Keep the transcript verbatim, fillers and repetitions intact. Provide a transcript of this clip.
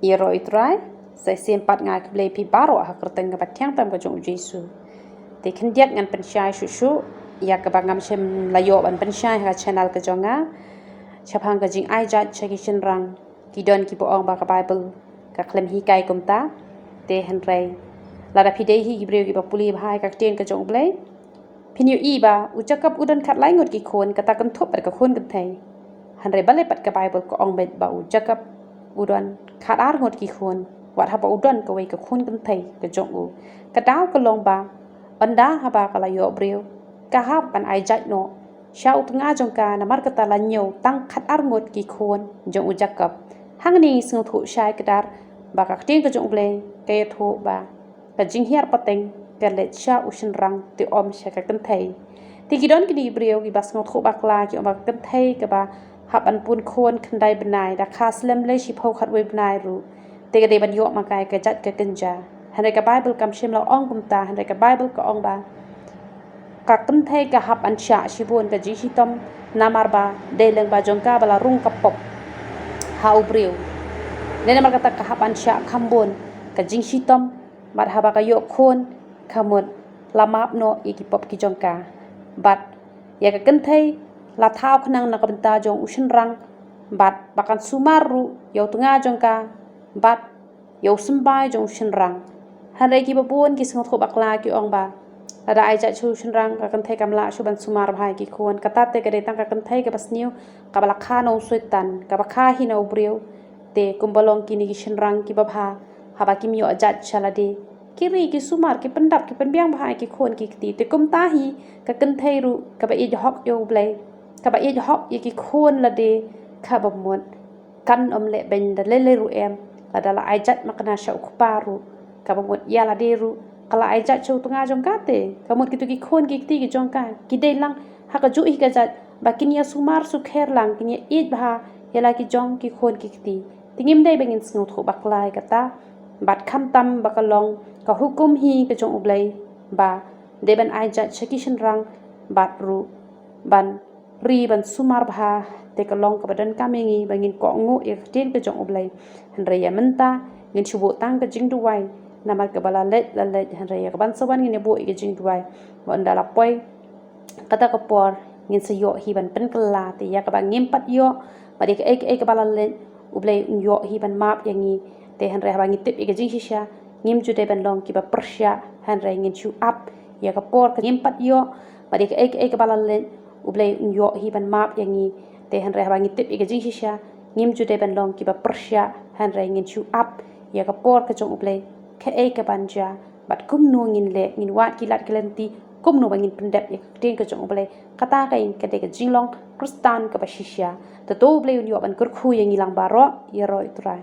Ïaroh ïa u Trai. Sa shisien pat nga ai khublei ïa phi baroh ha ka kyrteng kaba thiang tam ka jong u Jisu. Te khyndiat ngan pynshai shuh shuh ïa kaba ngam shym la ïoh ban pynshai ha ka channel ka jong nga shaphang ka jingai judge sha ki shynrang. Ki don kiba ong ba ka Baibl ka khlem hikai kumta. Te hynrei lada phi dei hi ki briew kiba pule bha ïa ka ktien ka jong u Blei, phin ïohi ba u Jakob u don khatlai ngut ki khun, kata kynthup bad ka khun kynthei. Hynrei balei pat ka Baibl ka ong beit ba u Jakob u don khatar ngut ki khun, wat haba u don kawei ka khun kynthei ka jong u? Ka daw ka long ba ynda haba ka la ïoh briew, ka hap ban ai judge noh sha u tnga jong ka, namar kata la ñiew tang khatar ngut ki khun jong u Jakob. Hangne ngi sngewthuh shai kdar ba ka ktien ka jong u Blei ka ïathuh ba ka jinghiar pateng ka leit sha u shynrang, te ym sha ka kynthei. Te ki don kine ki briew kiba sngewthuh bakla, ki ong ba ka kynthei kaba hap ban pun khun khyndai bnai, da kha slem lei shiphew khatwei bnai ruh, te ka dei ban ïoh ma ka ïa ka judge ka kynja. Hynrei ka Baibl kam shym la ong kumta. Hynrei ka Baibl ka ong ba ka kynthei ka hap ban shah shibun ka jingshitom, namar ba dei lyngba jong ka ba la rung ka pop ha u briew. Dei namar kata ka hap ban shah kham bun ka jingshitom, bad haba ka ïoh khun, ka mut la map noh ïa ki pop ki jong ka. Bad ïa ka kynthei la thaw khnang na ka bynta jong u shynrang, bad ba kan sumar ruh ïa u tnga jong ka, bad ïa u symbai jong u shynrang. Hynrei kiba bun ki sngewthuh bakla, ki ong ba lada ai judge sha u shynrang, ka kynthei kam lah shuh ban sumar bha ïa ki khun. Kata te ka dei tang ka kynthei kaba sniew, kaba la kha na u Soitan, kaba kha hi na u briew. Te kumba long kine ki shynrang kiba bha, haba kim ïoh judge sha lade, ki ri, ki sumar, ki pyndap, ki pynbiang bha ïa ki khun ki kti. Te kumta hi ka kynthei ruh kaba ïeit hok ïa u Blei, kaba ïeit hok ïa ki khun lade, kaba mut kan ym leh beiñ da lei lei ruh em. Lada la ai judge makna sha u kpa ruh, kaba mut ïa lade ruh ka la ai judge sha u tnga jong ka, te ka mut kito ki khun ki kti ki jong ka ki dei lang ha kajuh hi ka judge, ba kin ïa sumar sukher lang, kin ïa ïeit bha ïa la ki jong ki khun ki kti. Te ngim dei ba ngin sngewthuh bakla ïa kata. Bad khamtam ba ka long ka hukum hi ka jong u Blei ba dei ban ai judge sha ki shynrang, bad ruh ban ri ban sumar bha. Te ka long kaba donkam ïa ngi ba ngin kohnguh ïa ka ktien ka jong u Blei. Hynrei ïa mynta ngin shu buh tang ka jingduwai, namar kaba la leit la leit, hynrei ïa kaban sa wan ngin ïa buh ïa ka jingduwai, ba ynda la poi kata ka por ngin sa ïoh hi ban pynkylla. Te ïa kaba ngim pat ïoh, bad ïa kaei kaei kaba la leit, u Blei un ïoh hi ban map ïa ngi. Te hynrei haba ngi tip ïa ka jingshisha, ngim ju dei ban long kiba pyrshah, hynrei ngin shu ap ïa ka por ka ngim pat ïoh, bad ïa kaei kaei kaba la leit, u Blei un ïoh hi ban map ïa ngi. Te hynrei haba ngi tip ïa ka jingshisha, ngim ju dei ban long kiba pyrshah, hynrei ngin shu ap ïa ka por ka jong u Blei, kaei kaban jia, bad kumno ngin leh, ngin wad ki lad ki lynti, kumno ba ngin pyndep ïa ka ktien ka jong u Blei. Kata ka ïa ka dei ka jinglong Khristan kaba shisha. Te to u Blei un ïoh ban kyrkhu ïa ngi lang baroh. Ïaroh ïa u Trai.